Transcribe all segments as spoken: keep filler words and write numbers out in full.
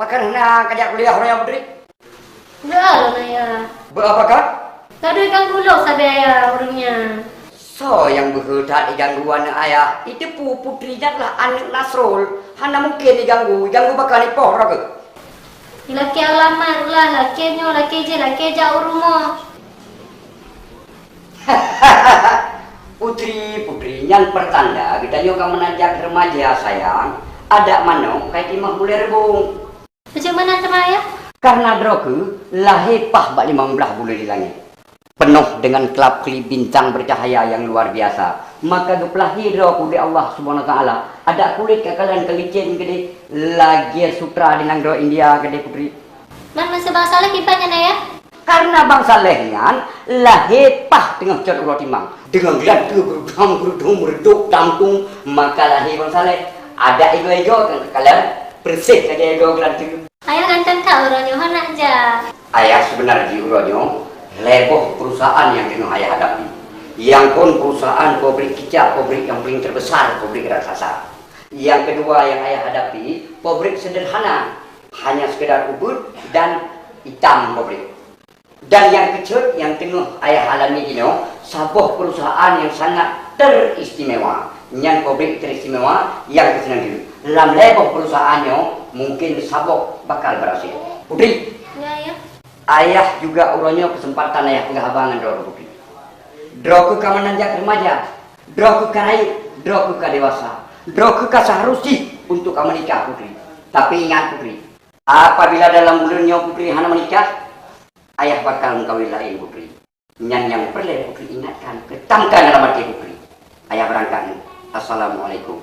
Pakon hana kajak kuliah uroe nyoe, Putri? Beu lôn, Ayah. Beu apa kah? Ka deuh ganggu lôn sabe ayah ureuëng nyan. Soe nyang beuhe that iganggu aneuëk ayah? Iteupeue Putri nyan lah aneuëk Nasrul. Hana mungken iganggu, iganggu pakon, ipoh droe keuh. Ilakée alamat lah, lakée nyoe, lakée jéh, lakée jak u rumoh. Putri, Putri, nyan peurtanda geutanyoe ka meunan jak remaja, sayang. Adak manok ka itimah bulée reubong. Bagaimana teuma, Ayah? Karena droe keuh lahé paih bak limong blaih buleuen di langét, peunoh deungon klab-klib bintang beucahaya nyang luar biasa. Maka geupeulahé droe keuh lé Allah Subhanahu Wa Taala. Adak kulét ka kalon keulicén keudéh, lagée sutra di nanggroe India keudéh, Putri. Man meusé Bang Saleh kiban nyan, Ayah? Karena Bang Saleh nyan lahé paih teungoh cot uroe timang. Deungon geulanteue geurudhom-geurudhom, reudôk dangtung, maka lahé Bang Saleh. Adak igoe-igoe ka kalon, peureséh lagée igoe geulanteue. Ayah ganteng that uroe nyoe, hana jak? Ayah, sebenar jih uroe nyoe, lhée boh perusahaan nyang teungoh ayah hadapi. Nyang phon perusahaan pabrik kicap, pabrik nyang paling terbesar, pabrik raksasa. Nyang keudua nyang ayah hadapi, pabrik sederhana, hanya sekedar ubeuet dan itam pabrik. Dan nyang keujeuet nyang teungoh ayah alami jinoe, saboh perusahaan nyang sangat teristimewa. Nyan pabrik teristimewa nyang keuseunang jeuet. Lam lhée boh perusahaan nyoe, mungken saboh bakal berhasil. Putri, ya, ya. Ayah juga uroe nyoe keuseumpatan ayah peugah haba ngon droe keuh, Putri. Droe keuh ka meunan jak remaja, droe keuh ka rayeuk, droe keuh ka dewasa, droe keuh ka seharus jih untuk ka meunikah, Putri. Tapi ingat, Putri, apabila dalam buleuen nyoe Putri hana meunikah, ayah bakal meukawen laén, Putri. Nyan nyang peureulée Putri ingatkan, keutamkan dalam até Putri. Ayah beurangkat dulu. Assalamualaikum.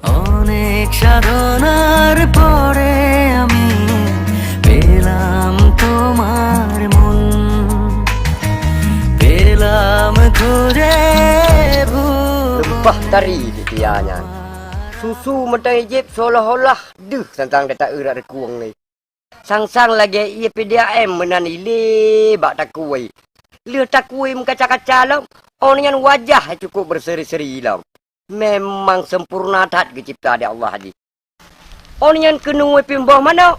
অনেক সাধনার পরে আমি পেলাম তোমার মন, পেলাম খুঁজে ভুবন। Leupah tari di tia nyan. Susu mantong jieb seolah-olah deuh tantang data eurat reukueng lé. Sang-sang lagée ié P D A M meunan ilé bak takue. Lheueh takue meukaca-kaca lom, oh nyan wajah cukup berseri-seri lom. Memang sempurna that geucipta di Allah jih. Oh nyan keuneuk ipin boh manok,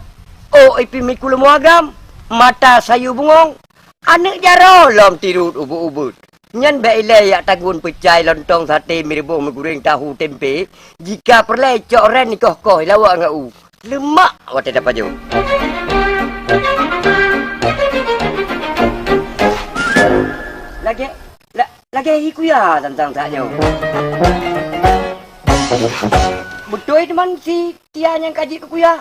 oh ipin miku leumô agam, mata sayu bungong, aneuëk jaroe lom tirot ubeuet-ubeuet. Nyan bék ilée yak tagun peucai lontong saté mireubôh meugureng tahu tempe, jika peureulée cok ren ikoh-koh ilawak ngon u. Leumak watée tapajoh. Lagée, la-, lagée hi kuya tantang tanyoe. Beutôi teuma si tia nyang ka jeuet keu kuya.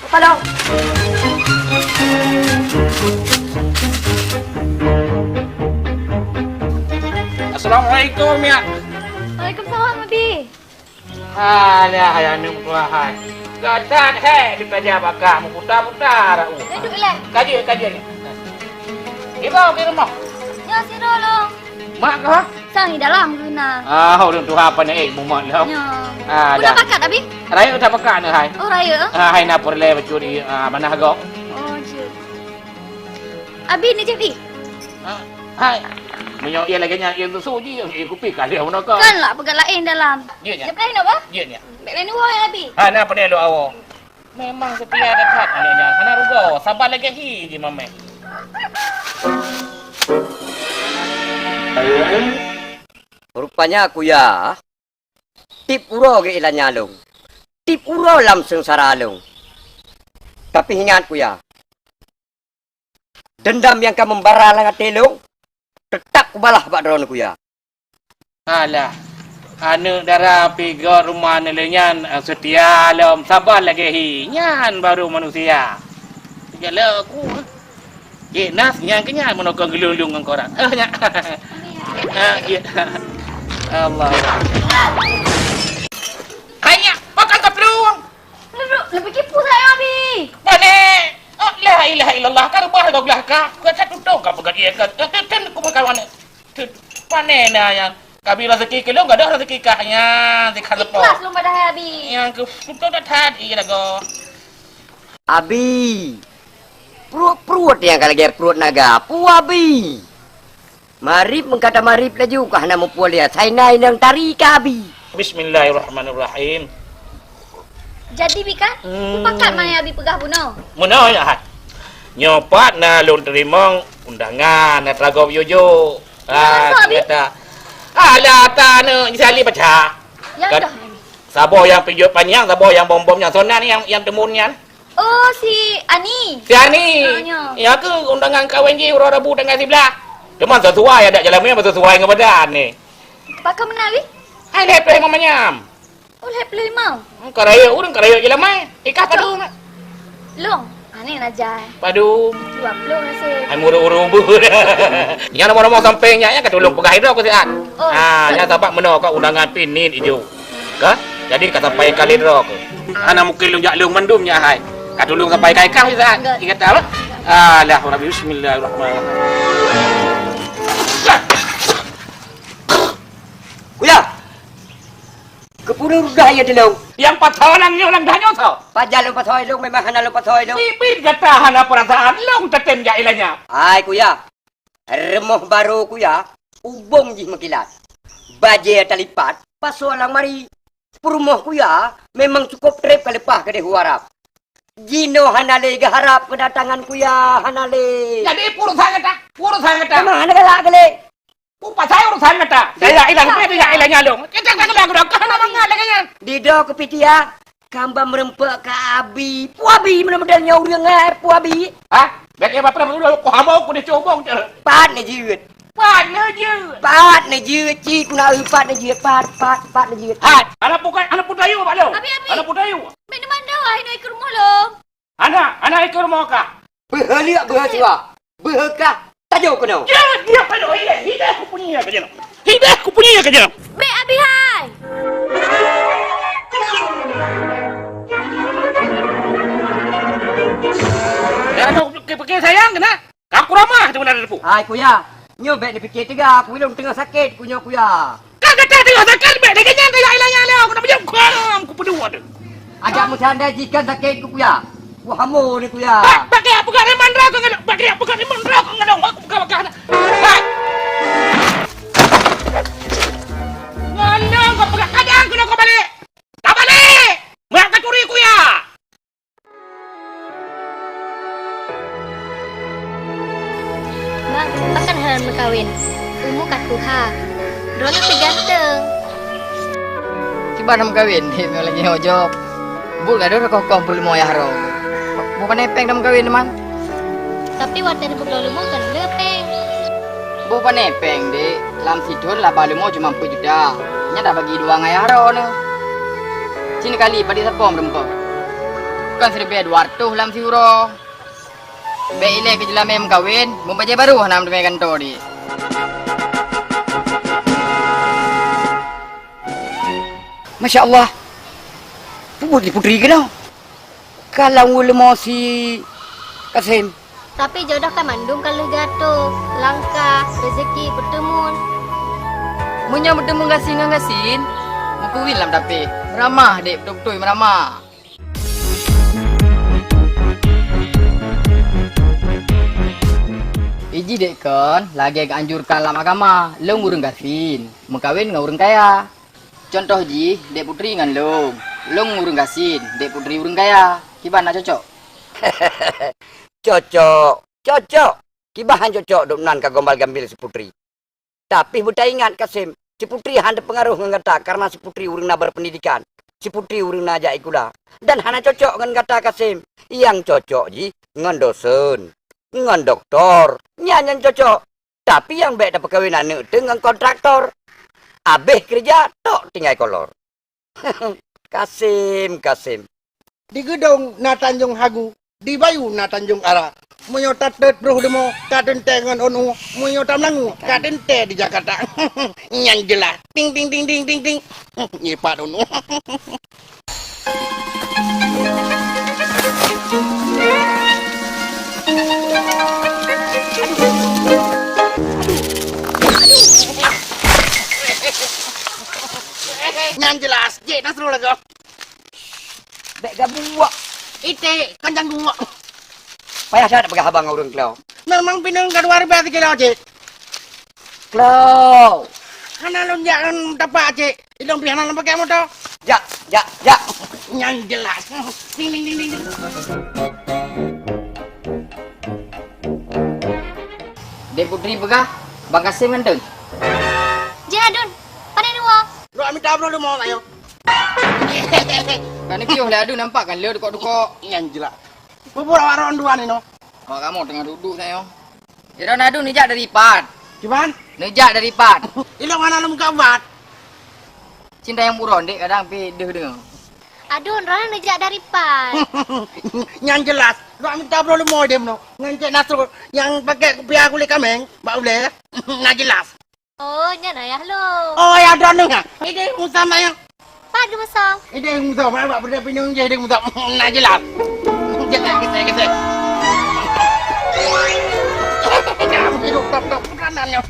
Tolong. Assalamualaikum, ya. Waalaikumsalam, Abi. Alah, hai aneuk meutuha hai. Gadat hai dipaja bakah meuputa-puta rau. Duduk ilée. Kaji, kaji ni. Iba di rumah. Ya, sidroe lom. Mak kah? Sang di dalam geuh na. Ah, ulôn tuha pane ék mumat lom. Ya. Ah, udah dah. Pakat, Abi? Rayeuk that pakat neuh hai. Oh, rayeuk, eh? Ah, hai na peureulée bacut di, ah, manah gob. Oh, jeuet. Abi ni jadi? Ah, hai. Meunyoe iya lagée nyan, iya susu ji, iya kupi ka lheueh meunoe ka. Kan lah peugah laén dalam. Jeuet nyan. Dia pernah nak apa? Jeuet nyan. Bek lain dua ya, Abi. Hana peureulée lôn awoe. Memang seutia that aneuk nyan. Hana rugoe, saban lagée hi ji mameh. Rupanya kuya, tiep uroe geuilanya lôn. Tiep uroe lam seungsara lôn. Tapi ingat kuya, dendam nyang ka membara lam até lôn, teutap kubalah bak droeneuh kuya. Alah, aneuk dara pih gob rumoh neuh lé nyan, eh, seutia lom, saban lagée hi, nyan baru manusia. Jalak ku. Cik Nas, nyan keu nyan meunoe kon geulung-lung ngon koran. Eh, nyan. Ah, iya. Allah. Hai nyak, pakon ka plueng? Leubeh kipu saya, Abi. Pane? Oh, la ilaha illallah, ka reubah gob glah ka. Ka satu tong ka peugah dia ka. Kan ku meukawan. Pane na nyan. Ka bri raseuki keu lôn, gadôh raseuki kah nyan, si khan leupah. Ikhlas lôn padahai, Abi. Nyang keu beutôi that-that, iya lagoe. Abi, pruet-pruet nyang ka lagèe pruet naga, peue Abi? Magrib meukata magrib laju ka hana muphom lé, sai na inong tari ka Abi. Bismillahirrahmanirrahim. Jadi, Bi kan? Hmm. Pakat mangat Abi peugah bunoe? Meunoe, ya, hai. Nyoe pat na lôn teurimong undangan, na teuragoe yue jok. Ah, maksud Abi? Kata. Alah, ta aneuk Sali paca. Ya, kan? Dah. Saboh nyang pijôh panyang, saboh nyang bom-bom nyan. Soe nan nyang, nyang teumun nyan? Oh, si Ani. Si Ani. Ah, nyo. Ya ke undangan kawin jih uroe Rabu tanggai siblaih. Cuma sesuai adat jalan manyam, sesuai ngon badan ni. Pakon meunan, Abi? Hai lhèe ploh limong manyam. Oh, lhèe ploh limong. Hmm, ka rayeuk ureueng, ka rayeuk jalan mai. Ikah padum. Long. Ani najai. Padum. Dua ploh nasib. Hai muru-uru beuh. Nyang nomor-nomor sampéng nyan, nyan ka tulông peugah droe keu siat. Oh. Ah, nyan sabab meunoe ka undangan pih niet ijô. Ka? Jadi ka sampai ka lé droe keuh. Hana mungkin lôn jak lôn mandum nyan hai. Ka tulông sampai ka ikah siat. Ingat tak apa? Alah, Rabbi, bismillahirrahmanirrahim. Kuya! Keupeue neudah ie teulông? Nyang pasoe lam nyoe lam dah nyoe soe? Pajan lôn pasoe lông, memang hana lôn pasoe lông. Sibit gata hana peurasaan, lông tatem jak ilanya. Hai, Kuya! Rumoh barô Kuya, ubông jih meukilat. Bajée talipat, pasoe lam mari. Peurumoh Kuya memang cukôp trép ka leupah keudeh u Arab. Jinoe hana lé geuharab keudatangan Kuya, hana lé. Jadi, urusan gata, urusan gata. Memang hana galak keu lé. Peue pasai urusan gata? Saya ilang, saya tidak ilang nyalong. Kita tak ilang, udah kah nama ngat lagi nyan? Di do keu Pitia, kamba meureumpok keu Abi. Peue Abi, meunang-meunang nyoe ureueng, eh, peue Abi? Hah? Bèk ya bapak dulu, ku hamba ku dicobong je. Pat neujeuet. Pat neujeuet. Pat neujeuet, ci ku na eu pat neujeuet, pat, pat, pat neujeuet. Hai, aneuk pukai, aneuk putayue bak lôn. Abi, Abi. Aneuk putayue. Bèk neumandau, ah, inoe ikeue rumoh lôn. Hana, hana ikeue rumoh kah? Beuheuliek beuheusiwa. Beuheukah tajok keunoe. Jeuet, jeuet, aduh, hideh, hideh kupunyie keu jinoe. Hideh kupunyie keu jinoe. Bèk Abi hai. Ya, aduh, pikir-pikir sayang keunan. Ka kuramah tu beuna teupeu. Hai, Kuya. Nyoe bèk neupike teuga, ku ulôn teungoh sakét, ku nyoe, Kuya. Ka gata teungoh sakét, bèk lagèe nyan, Kuya, ilanya lé, ku na meujeuet khuram, ku peuduek. Ajak meucanda jih kan sakét ku, Kuya. Ku hamo ni, Kuya. Bak, bak keuyak peugah rimong droe keuh ngon lôn, bak keuyak peugah rimong droe keuh ngon lôn, ku peugah-peugah na. Hai! Ngon lôn kau peugah kadang keunoe kau balek. Ka balek! Meunyo ka turi, Kuya! Mak, pakon hana meukawen? Umu ka tuha. Droeneuh pih ganteng. Kiban hana meukawen, dek, meunyo lagèe nyoe jok. Buet gadôh koh-koh peurumoh yah ro. Boh pane péng hana meukawen, teuma? Tapi watèe neupeugleh leumo kon le péng. Boh pane péng, dek, lam sithon laba leumo cuma peuet juta. Nyan dak bagi dua ngon yah ro neuh. Ci neukali padit sapo meureumpok. Kon siribèe dua reutôh lam siuroe. Bèk ilèe keu jeulamèe meukawen, meubajèe barô hana meuteumèe gantoe, dek. Masya Allah. Peue buet di Putri keunoe? Ka lam ueh leumo si Kasem. Tapi jodoh ka mandum ka lheueh geuatoe, langkah, reuzeki, peuteumun. Meunyoe meuteumun gasien ngon gasien, meukeuwin lam tapéh. Meuramah, dek, beutôi-beutôi meuramah. Iji dek kon, lagèe geuanjurkan lam agama, lôn ureueng gasien, meukawen ngon ureueng kaya. Contoh jih, dek Putri ngon lôn. Lôn ureueng gasien, dek Putri ureueng kaya. Kiban na cocok? Cocok, cocok. Kiban han cocok dum nan ka gombal-gambil si Putri. Tapi beutaingat, Kasem, si Putri han teupeungaroh ngon gata kareuna si Putri ureueng na berpendidikan, si Putri ureueng na jak sikula. Dan hana cocok ngon gata, Kasem. Nyang cocok jih ngon dosen, ngon doktor. Nyan nyang cocok. Tapi nyang bèk tapeukawen aneuk teuh ngon kontraktor. Abéh keureuja, tok tinggai kolor. Kasem, Kasem. Di Geudong na Tanjong Hagu, di Bayu na Tanjong Ara. Meunyoe tatot broh leumo, ka teuntèe ngon ôn ueh. Meunyoe tameulangue, ka teuntèe di Jakarta. Nyan jeulaih. Ting, ting, ting, ting, ting, ting. Ngipat ôn ueh. Betul lah kau. Bèk gabuek. Iték, kan jangguk. Payah that peugah haba ngon ureueng klo. Memang pineung ka dua ribèe sikilo, Cik. Klo. Hana lôn jak ngon tapak, Cik. Ilôn pih hana lôn pakai moto. Jak, jak, jak. Nyan jelas. Ding, ding, ding, ding, ding. Dek Putri peugah, Bang Kasim ngon teun. Jih, Adun. Pane neuwoe? Lôn mita brôh leumo, ayo. Kan piôh lé Adun nampak kan le dukok-dukok. Nyan jelas. Bubur awak ron dua ni noh. Mak kamoe teungoh duek-duek sayoe. Iron Adun neujak dari pat. Cuman? Neujak dari pat. Ilôn hana lôn muka ubat. Cinta nyang buron dek kadang pi deuh deungoe. Adun, Ron neujak dari pat. Nyan jelas. Lôn mita brôh leumo dem noh. Ngon Cek Nasrul nyang pakai kupiah kulit kameng bak ulèe. Na jelas. Oh, nyan ayah lôn. Oh, ya droeneuh. Idéh Musa mak nyoe. Pat geumusong. Idéh Musa mak bak peureulèe pineung jih idéh Musa. Na jelas. Gesek, gesek, gesek. Kamu hidup top top putra nan nyoe.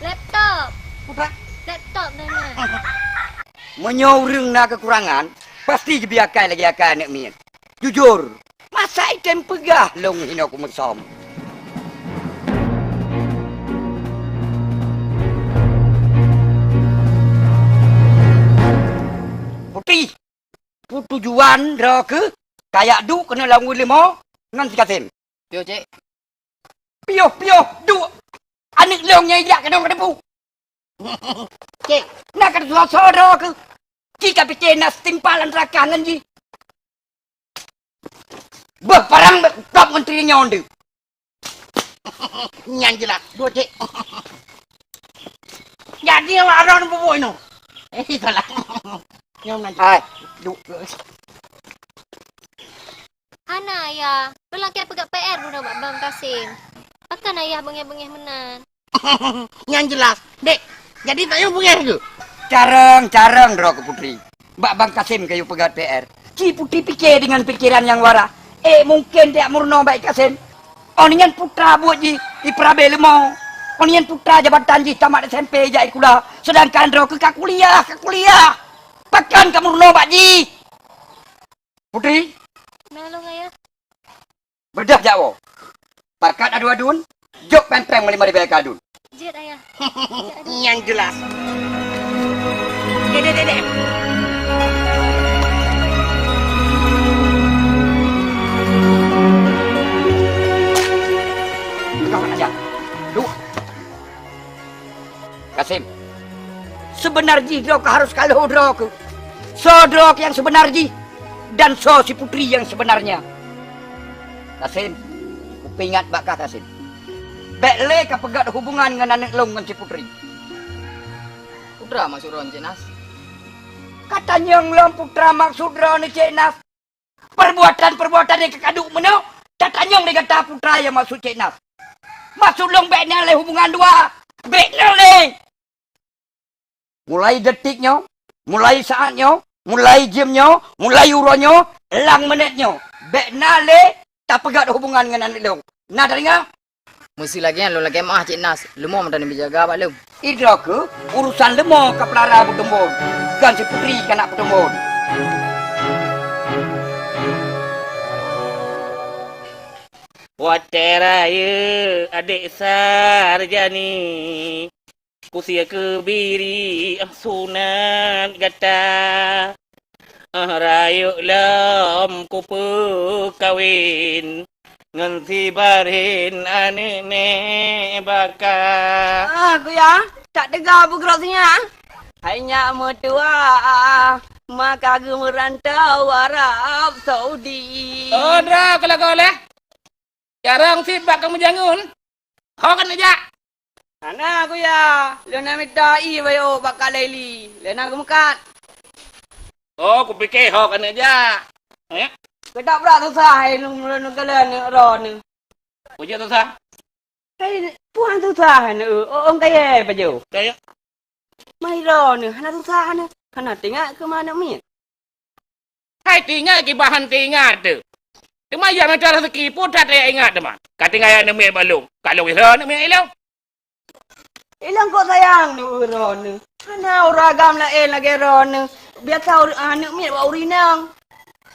Laptop. Putra. Laptop dah na. Meunyoe ureueng na keukurangan, pasti geubri akai lagèe akai aneuk miet. Jujur, masa item peugah lôn hinoe kumeusom? Putri, peue tujuan droe keuh kajak duek keunoe lam ureueng leumo ngon si Kasim? Piôh, Cek. Piôh, piôh, duek! Aneuk lôn nyang ijak keudong ka teupeu. Cek, na ka teusoe-soe droe keuh. Ci ka pike na setimpal antara kah ngon jih. Beuh parang bèk kop ngon teurimong deuh. Nyan jeulaih, duek cek. Jadi awak droe peubuet inoe. Eh, salah. Nyoe nan. Hai, duek. Hana, Ayah. Lôn lakèe peugöt P R bunoe bak Bang Kasim. Pakon Ayah beungèh-beungèh meunan? Nyan jeulaih. Dek, jadi tanyoe beungèh keuh? Carông-carông droe keuh Putri. Bak Bang Kasim kayue peugöt P R. Ci Putri pike deungon pikeran nyang waras. Eh, mungken tajak meurunoe bak Kasim. Oh nyan putra buet jih, ipeurabé leumo. Oh nyan putra jabatan jih tamat S M P ijak sikula. Seudangkan droe keuh ka kuliah, ka kuliah. Pakon ka meurunoe bak jih? Putri? Na lôn, Ayah. Beudôh jak woe. Pakat aduen-aduen, jok péng-péng meulimong ribèe keu aduen. Jeuet, Ayah. Nyan jeulaih. Dek, dek, dek, dek. Kau nak ajar. Duek. Kasim, seubeuna jih droe keuh harôh kalhô droe keuh. Soe droe keuh nyang seubeuna jih, dan soe si Putri nyang seubeunarnya. Kasim, kupeuingat bak kah Kasim. Bèk lé kapeugöt hubungan ngon aneuk lôn ngon si Putri. Putra maksud droeneuh Cek Nas? Katanyong lom putra maksud droeneuh Cek Nas. Perbuatan-perbuatan nyang ka kaduek meunoe, tatanyong lé gata putra nyang maksud Cek Nas. Maksud lôn bèk na lé hubungan dua, bèk na lé. Mulai detik nyoe, mulai saat nyoe, mulai jeuem nyoe, mulai uroe nyoe, lam menit nyoe, bèk na lé tapeugöt hubungan ngon aneuk lôn. Na tadeungoe? Meuseu lagèe nyan lôn lakèe meu'ah Cek Nas, leumo mantong neubi jaga bak lôn. Idroe keuh urosan leumo ka peulara beutumbon, kon si Putri ka nak peutumbon. Watèe rayeuk adék Sarjani, kusie keubiri sunat gata. Ah, rayeuk lom kupeukawen ngon si Barin aneuk Mek Baka. Ah, Kuya, tak teuga beugrok sinyak. Hai nyak meutuah, maka geumeurantau Arab Saudi. Oh, droe keuh lagoe lé. Carông cit bak kamoe jangeun. Ho keuneuk jak? Hana, Kuya. Lôn na mita ié bayeue bak Kak Laili. Lôn na geumeukat. Oh, kupike ho keuneuk jak. Eh? Keudak brat susah hai lôn, lôn, lôn, lôn, lôn, lôn. Peue jeuet susah? Hai, puang susah hai neu, oh, ong kayèe pajoh. Kayèe? Mai droeneuh hana susah neu, hana teuingat keu ma aneuk miet. Hai teuingat kiban han teuingat teuh. Teuma ya mita raseuki peue that tajak ingat teuma. Ka tinggai aneuk miet bak lôn, ka lôn ilôn aneuk miet ilôn. Ilôn kok sayang neu droeneuh. Hana ureueng agam laén lagèe droeneuh. Biasa ur-, aneuk miet bak ureueng inong.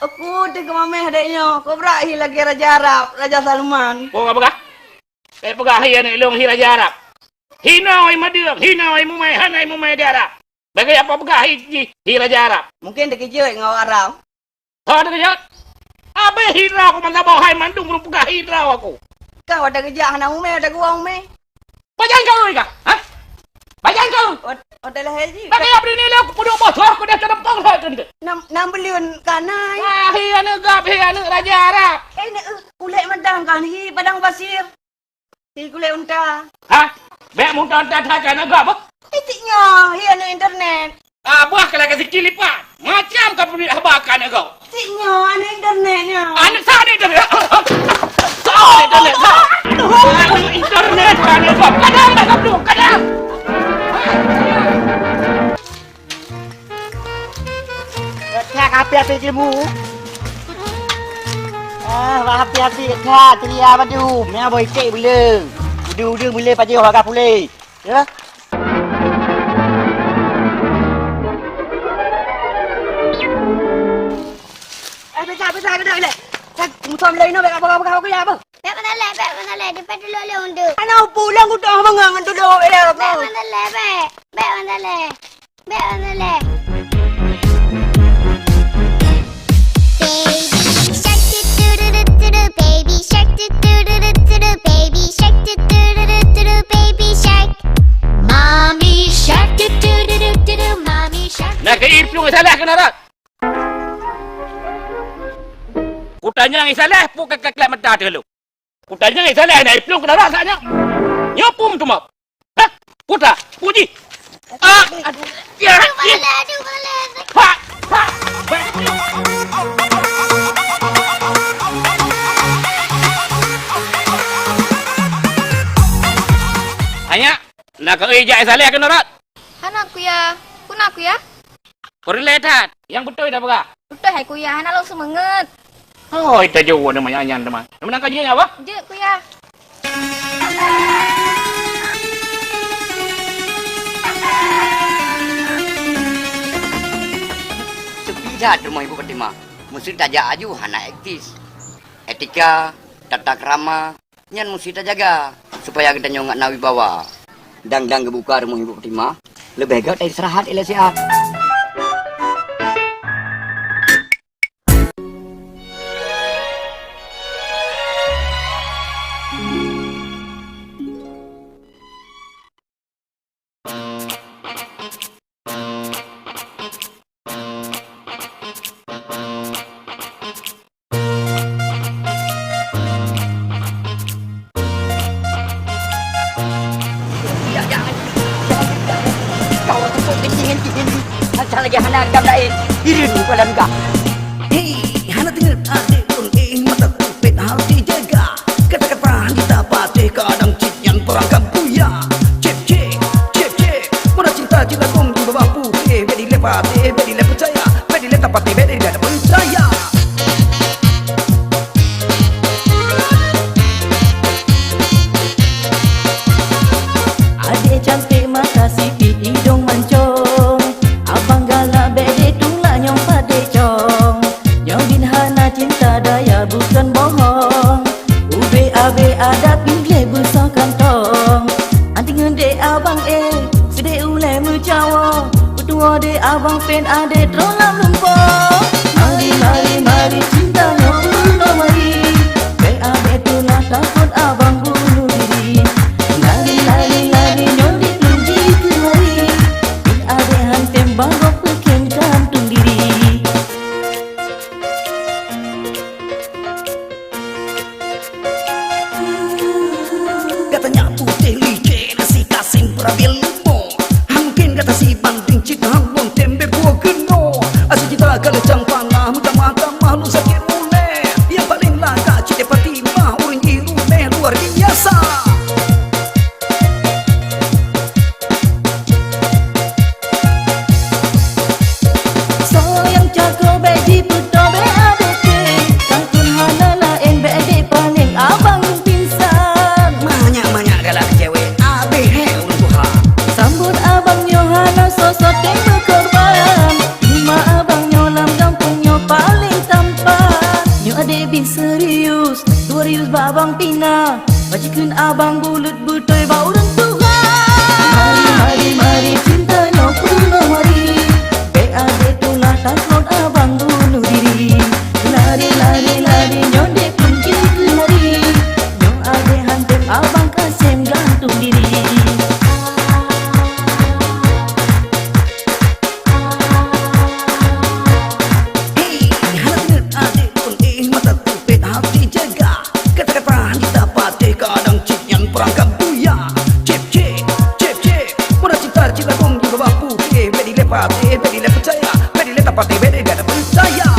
Aku teuh keumameh adek nyoe, kobra hi lagèe Raja Arab, Raja Salman. Oh, ka peugah? Ka peugah hi aneuk lôn hi Raja Arab. Hinoe hi madeueng, hinoe hi mumai, hana hi mumai di Arab. Bagaih apa peugah hi jih hi Raja Arab? Mungkin teukeujot ngon awak Arab. Ho teukeujot? Abéh hi droe ku mantong boh hai mandum ureueng peugah hi droe aku. Kah watèe geujak hana umé, watèe geuwoe umé? Pajan kau ka? Ha? Pajan kau? Wat-, watèe lahé jih. Pakai apa ni lé aku puduk bocor ku dah terempong hai tu. Nam, nam beliun kanai. Wah, hi aneuk gap, hi aneuk Raja Arab. Eh, ni, eh, kulek madang kan, hi padang pasir. Hi kulek unta. Ha? Bèk muntah that hai ka aneuk gap, eh? Itik nyoe, hi aneuk internet. Ah, buah kalau kasi kili pak. Macam ka pemberi haba ka aneuk gap. Itik nyoe, aneuk internet nyoe. Aneuk sa aneuk internet. Sa aneuk internet. Aneuk internet ka aneuk gap. Kadang dah gap tu, kadang. Ka api-api jemu. Ah, api-api ka ceria badu. Mia boh iték bule. Udeung-udeung bule pajoh agak pulé. Ya. Eh, pecah, pecah, kena, kena. Cak, musuh mulai ni, bèk apa-apa, apa ya, apa? Bèk mana leh, bèk mana leh, di padu lolong tu. Anak pulang, udah mengang tu dah, bèk. Bèk mana leh, bèk. Bèk mana leh. Bèk mana leh. Baby shark, do do do do do do, baby shark, do do do do do do, baby shark, do do do do do do, baby shark. Mommy shark, do do do do do do, mommy shark. Nak ke ipung salah kena rat. Kutanyong Isaleh, peue ka klek mata teuh lôn. Kutanyong Isaleh, na iplueng keudarat saat nyoe. Nyoe peue meuteumop? Hah? Peue ta? Peue jih? Ah, aduh. Ya, ya. Pak, pak. Anyak, na keu ijak Isaleh keudarat? Hana, Kuya. Peue na, Kuya? Peureulèe that, nyang beutôi tapeugah. Beutôi hai Kuya, hana lôn seumeungeut. Oh, ita jeuet nyan teuma. Meunan ka jeuet nyan, bah? Jeuet, Kuya. Sepi that rumoh Ibu Fatimah. Meuseuti tajak aju hana etis. Etika, tata krama, nyan musti tajaga supaya geutanyoe ngat na wibawa. Dang-dang geubuka rumoh Ibu Fatimah, leubeh gèt taistirahat ilèe siat. Hei, hana teungeut adék lôn, eh, mata kupet harus dijaga. Kata-kata hana tapatéh kadang cit nyan peurangkap buya. Cep, cep, cep, cep. Meunan cinta, cinta kong di babah putéh, bèk dilèe patéh, bèk dilèe peucaya, bèk dilèe tapatéh, bèk dilèe tapeucaya. Adék cantik mata sipit idong mancong, abang galak bèk ditulak nyang padé cong. Nyoe bin hana cinta daya bukon bohong. Ubé abé adat pih gleh beusoh kantong. Anti ngeudék abang eh, seudeh ulèe meucawoe. Peutuwoe dék abang pén adék troh lam lumpoe. Mari, mari, mari cinta nyoe peunoh mari. Bèk abé teulah takot abang bunuh diri. Lari, lari, lari nyoe di lôn jikeumari. Bin adék han tem barôh peukhém gantung diri. Gata nyak putéh licén, nasi kasén peurabil lumoe. Hana mungken gata sibandéng cit hana lôn tem bèk buet keunoe. Pina, bajikun abang bulut beutôi bak ureueng tuha. Mari, mari, mari, cinta nyoe peurunoe mari. Bèk adé tulah takot abang bunuh diri. Lari, lari, lari, nyoe dek kunci keulari. Nyoe adé hantem abang kasem gantung diri. Hei, hana deungon adék lôn, eh, mata teupet hati jaga. Kata-kata hana tapatéh kadang cit nyan peurangkap buya. Cip, cip, cip, cip. Meunan cinta cit lagoe di babah putéh, bèk dilèe patéh, bèk dilèe peucaya, bèk dilèe tapatéh, bèk dilèe gata peucaya.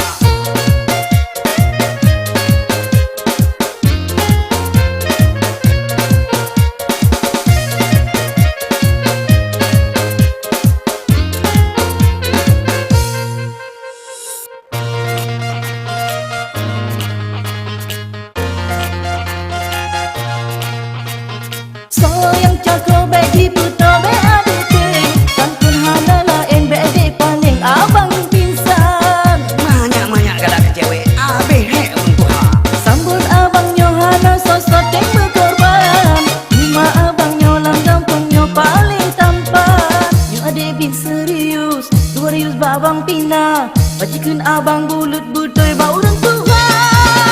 Soe nyang cako bèk jipeutoe bèk adé teuh, kan keuh hana laén bèk deh paleng abang pingsan. Manyak-manyak galak keu cewek, abéh hék ureueng tuha. Sambot abang nyoe hana sosot nyang meukorban, cuma abang nyoe lam gampông nyoe paleng tampan. Nyoe adé bit serius, serius bak abang pina. Bajikun abang bulut beutôi bak ureueng tuha.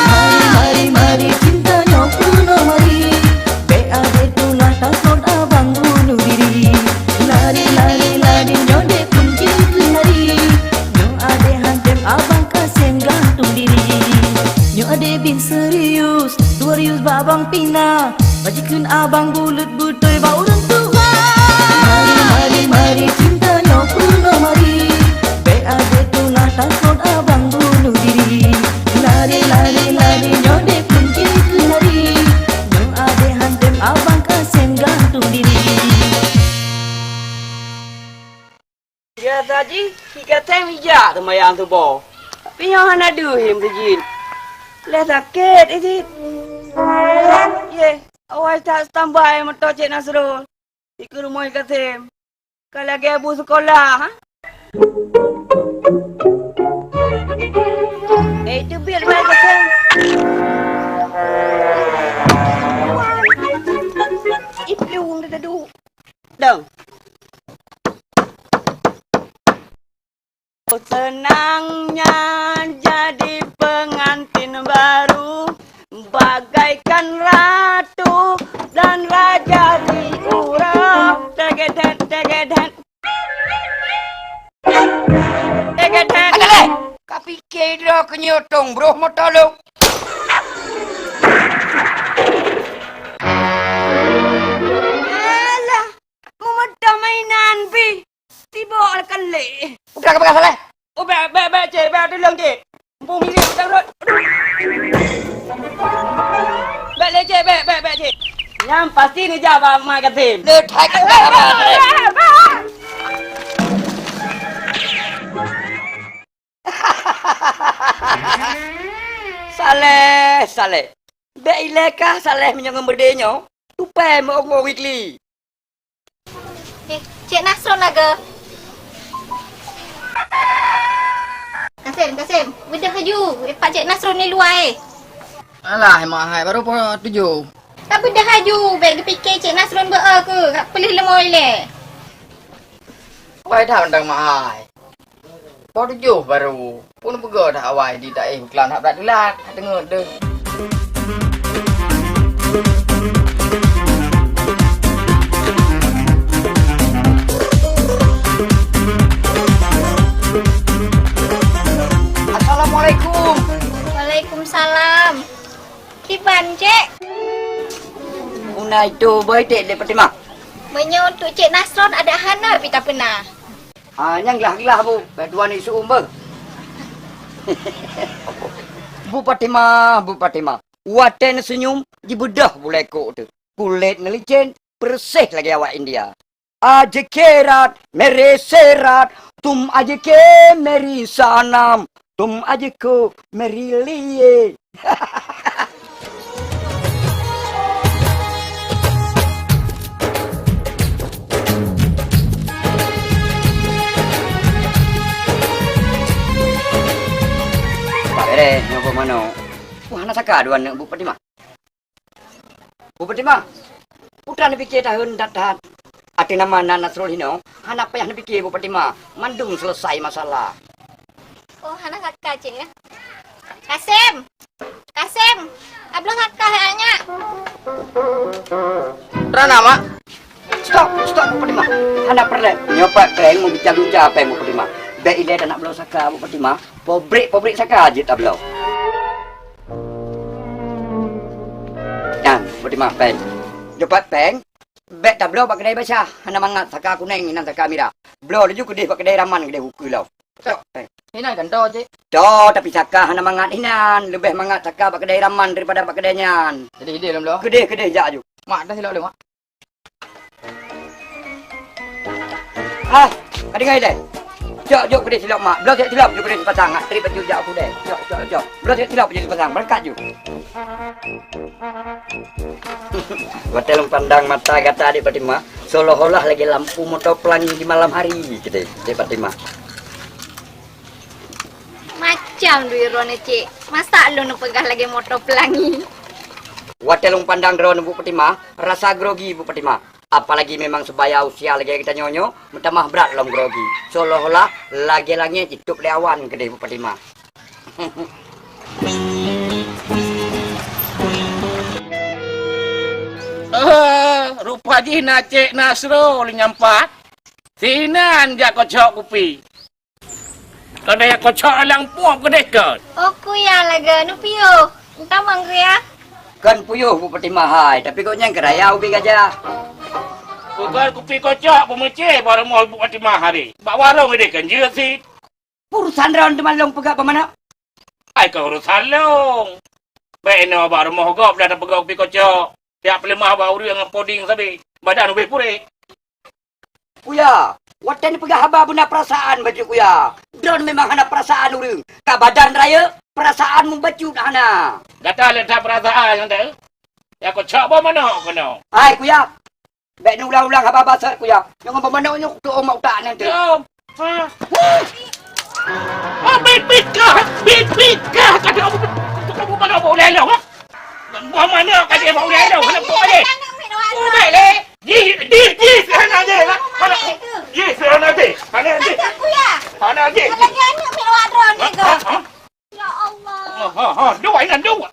Mari, mari, mari, cinta nyoe peurunoe mari. Bèk adé tulah takot abang bunuh diri. Lari, lari, lari, nyoe dek kunci keulari. Nyoe adé hantem abang kasem gantung diri. Nyoe adé bit serius, serius bak abang pina. Bajikun abang bulut beutôi bak ureueng tuha. Mari, mari, mari, cinta nyoe peurunoe mari. Bèk adé tulah takot abang bunuh diri. Lari, lari, lari, nyoe dek kunci keulari. Nyoe adé hantem abang kasem gantung diri. Biasa jih, si Kasem ijak seumayang suboh. Tapi nyoe hana deuh i meuseujid. Lé sakét i cit. Yeh, awai that standby moto Cék Nasrul. Dikeue rumoh Kasem. Ka lagèe bu seukolah, ha? Eh, teubiet bai Kasem. Iplueng dah duek. Dong. Oh, senangnya jadi pengantin baru, bagaikan ratu dan raja diurau. Tegedet, tegedet. Tegedet. Ada leh. Ka pike droe keu nyoe tong broh moto lôn. Alah, meumeudoh mainan bih. Sibok lé kalé. Udah ka peugah Saleh? Oh, bèk, bèk, bèk, Cék, bèk, tulông, Cék. Mumpung milék utang rot. Aduh. Bèk lé, Cék, bèk, bèk, bèk, Cék. Nyan pasti neujak bak Mak Kasim. Le, thai ka peugah Saleh. Saleh, Saleh. Bèk ilèe kah Saleh meunyoe ngon beudé nyoe? Tupai meu-ong-ong ikli. Eh, Cék Nasron na geuh? Kasim, Kasim, beudôh laju, eh, pat Cék Nasron di luwa, eh. Alah, Mak Hai, baru poh tujoh. Ka beudôh laju, bèk geupike Cék Nasron beu-e keuh, ka peuleueh leumo ilèe. Pai that mantong, Mak Hai. Poh tujoh baru. Phôn peugah that awai di taéh beuklam that brat teulat, that teungeut deuh. Assalamualaikum. Waalaikumsalam. Kiban, Cék? Una itu boh iték lé Fatimah. Meunyoe untuk Cék Nasron adak hana pih tapeuna. Ah, nyang glah-glah, Bu. Bèk tuan iseu'uem beuh. Bu Fatimah, Bu Fatimah. Watèe neuseunyum, jibeudôh bulèe kok teuh. Kulét neulicén, peureuseh lagèe awak India. Aji ke raat, mere se raat, tum aji ke meri sanam, tum aji ko meri liye. Pak Bere, nyoe boh manok. Wah, hana saka dua aneuk Bu Fatimah. Bu Fatimah, peue teuma neupiké tahon that-that. Ateueh nama na Nasrul hinoe, hana payah neupiké Bu Fatimah, mandum seuleusai masalah. Oh, hana saka, Cek, ya? Kasim! Kasim! Abloe saka, ya, nyak! Rana, Mak. Stop, stop, Bu Fatimah. Hana peureulée. Nyoe pat péng, meubica-bica péng, Bu Fatimah. Bék ilée tanak bloe saka, Bu Fatimah. Pabrik-pabrik saka jeuet tabloe. Nyan, Bu Fatimah, péng. Nyoe pat péng. Bék tabloe bak keudai Basyah, hana mangat saka kunéng inan saka mirah. Bloe laju keudeh bak keudai Raman keudeh ukeue lom. Cok, eh. Inan kan to, Cek? To, tapi saka hana mangat inan, leubeh mangat saka bak keudai Raman daripada bak keudai nyan. Jadi ideh lom bloe. Keudeh, keudeh jak aju. Mak, dah silap lom, Mak. Hai, ka deungoe deh. Cok, jok keudeh silop mak. Bloe silop, jok keudeh sipasang. Hak trip baju jak aku deh. Cok, cok, cok. Bloe silop, jok keudeh sipasang. Berangkat ju. Watée lôn pandang mata gata, Dek Fatimah, seolah-olah lagée lampu moto pelangi di malam hari, gitu, Dek Fatimah. Macam duit droeneuh, Cek. Masa lôn neupeugah lagée moto pelangi? Watée lôn pandang droeneuh, Bu Fatimah, rasa grogi, Bu Fatimah. Apalagi memang sebaya usia lagée geutanyoe nyoe, meutamah brat lom grogi. Seolah-olah lagée langét jitôb lé awan keudeh, Bu Fatimah. Eh, rupa jih na Cek Nasrul nyang pat. Sinan jak kocok kupi. Kadang kocok alang puap keudeh kon. Oh, kuya lagée neupiôh. Entamang kuya. Kon puyôh Bu Fatimah hai, tapi gobnyan keuraya ubé gajah. Peugah kupi kocok peumeucé bak rumoh Bu Fatimah hari. Bak warong ideh kan jeuet sit. Urusan droen teuma lôn peugah bak manok. Ai ka urusan lôn. Bék inoe bak rumoh gob dah tapeugah kupi kocok. Tiap peuleumah bak ureuëng ngon poding sabe. Badan ubé puré. Kuya, watée neupeugah haba beuna peurasaan bacut kuya. Droen memang hana peurasaan ureuëng. Ka badan rayeuk, peurasaan meubacut hana. Gata le that peurasaan nyang teu. Ya kocok boh manok keunoe. Hai kuya, bék neuulang-ulang haba-haba sat kuya. Nyang boh manok nyoe kutu omak utak nyan teu. Yo. Ha. Ah, bit, bit kah, bit, bit kah, kata kamu, kamu mana mau lelong, ha? Mau mana kata mau lelong, mana mau lelong? Udah leh. Ji, ji, ji, sana je, ha? Mana? Ji, sana je, sana je. Sana je. Ha, ha, ha. Ya Allah. Ha, ha, ha. Dua, ini dua.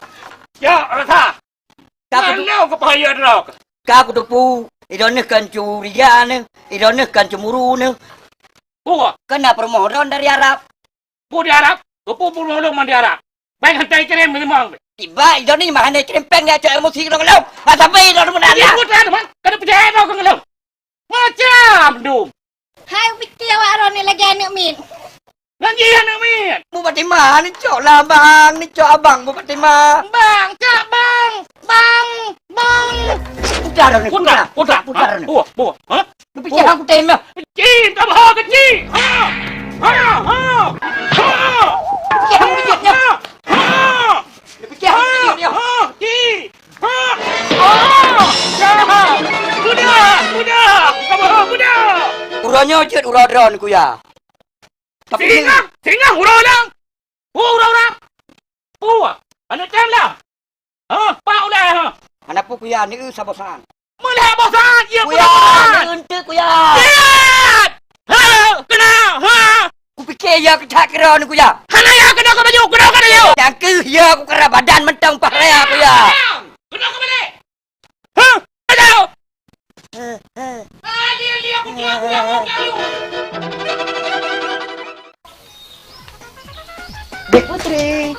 Ya, rasa. Ka kutu- Mana kepaya droe? Ka kuteupeu, droeneuh kan curiga neuh, droeneuh kan cemburu neuh. Buah. Kan na peurumoh droen dari Arab. Bu di Arab? Keupeue peurumoh lôn man di Arab? Baik hantai kirim memang. Tiba droeneuh mah hana kirim péng ya cok emosi droen lom. Ha sampai droen meunan ya. Ikut lah teman. Kada percaya kau ke ngelom. Macam dum. Hai pike awak droeneuh lagée aneuëk miet. Nan jih aneuëk miet. Bu Fatimah, neucok lah bang, neucok abang Bu Fatimah. Bang, cok bang, bang, bang. Putar ni, putar, putar, putar ni. Buah, buah. Ha? Neupiké hang kutem ya. Kecil, tak bah kecil. Ha. Ha, ha. Ha. Neupiké hang kejut ya. Ha. Neupiké hang kejut ya. Ha, ha. Kecil. Ha! Ah! Ya! Budak! Budak! Kamu budak! Uroe nyoe jeuet uroe droen, kuya. Tapi singoh, singoh uroe lang. Oh, uroe-uroe. Puah, aneuk tem lah. Ha, pak ulai ha. Hana peue kuya, neu saboh saat. Meulah boh saat, ya kuya, kuya. Neu enteuk kuya. Siap! Ha, kena, ha. Kupike ya keucak kira ni kuya. Hana ya kena ke baju, kena ke baju. Nyang keuh ya kukira badan mentong pahraya kuya. Kena ke balik. Ha? Aduh. Ah, dia, dia, aku kira, aku kira, aku kira. Dek Putri.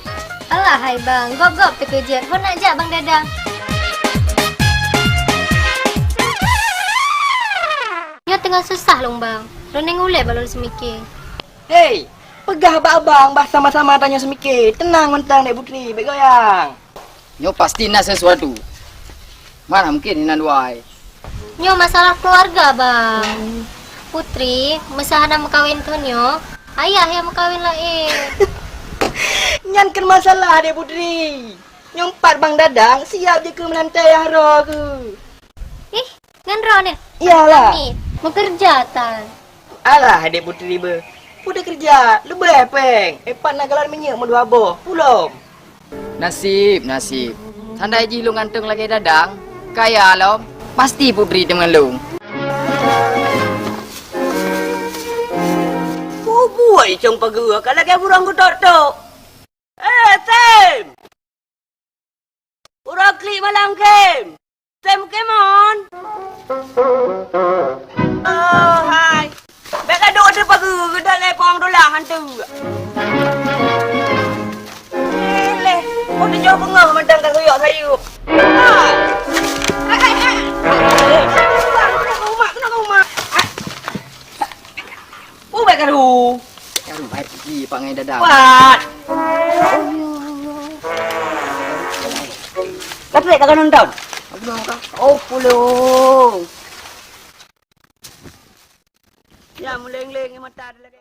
Alah hai bang, gob-gob teukeujot, hon nak jak bang Dadang. Nyoe teungoh susah lôn bang, droeneuh ulée bak lôn seumike. Hei, peugah bak abang bah sama-sama tanyoe seumike, teunang mantong Dek Putri, bék goyang. Nyoe pasti na sesuatu. Mana mungkin inan dua ai. Nyoe masalah keluarga bang. Putri, meuseu hana meukawen thon nyoe, ayah nyang meukawen laén. Nyan kon masalah Dek Putri. Nyoe pat bang Dadang siap jeuet keu meulantai nyang roh keuh. Ih, ngon droeneuh? Iyalah. Kami meukeureuja tan. Alah Dek Putri beuh. Peue teukeureuja, leubeh péng. Epat na galon minyeuk meudua boh. Pulom. Nasib, nasib. Tandai jih lôn ganteng lagée Dadang. Kaya lom, pasti peubri deungon lôn. Peue buet cong pageue ka lagèe burông geutok-tok. Eh, Tem! Uroe klik malam kem. Tem kemon. Oh, hai. Bèk ka duek di pageue, geudak lé pong dolah hantu. Eh, leh. Oh, tujoh beungoh mantong ka kuyok sayup. Hai. Hai, hai, hai. Eh, keunoe ka umak, keunoe ka umak. Ubé karu. Karu baik ji pangai dadang. Pat. Tapi ka nonton. Aku nonton. Oh, pulo. Ya, muleng-leng mata ada lagi.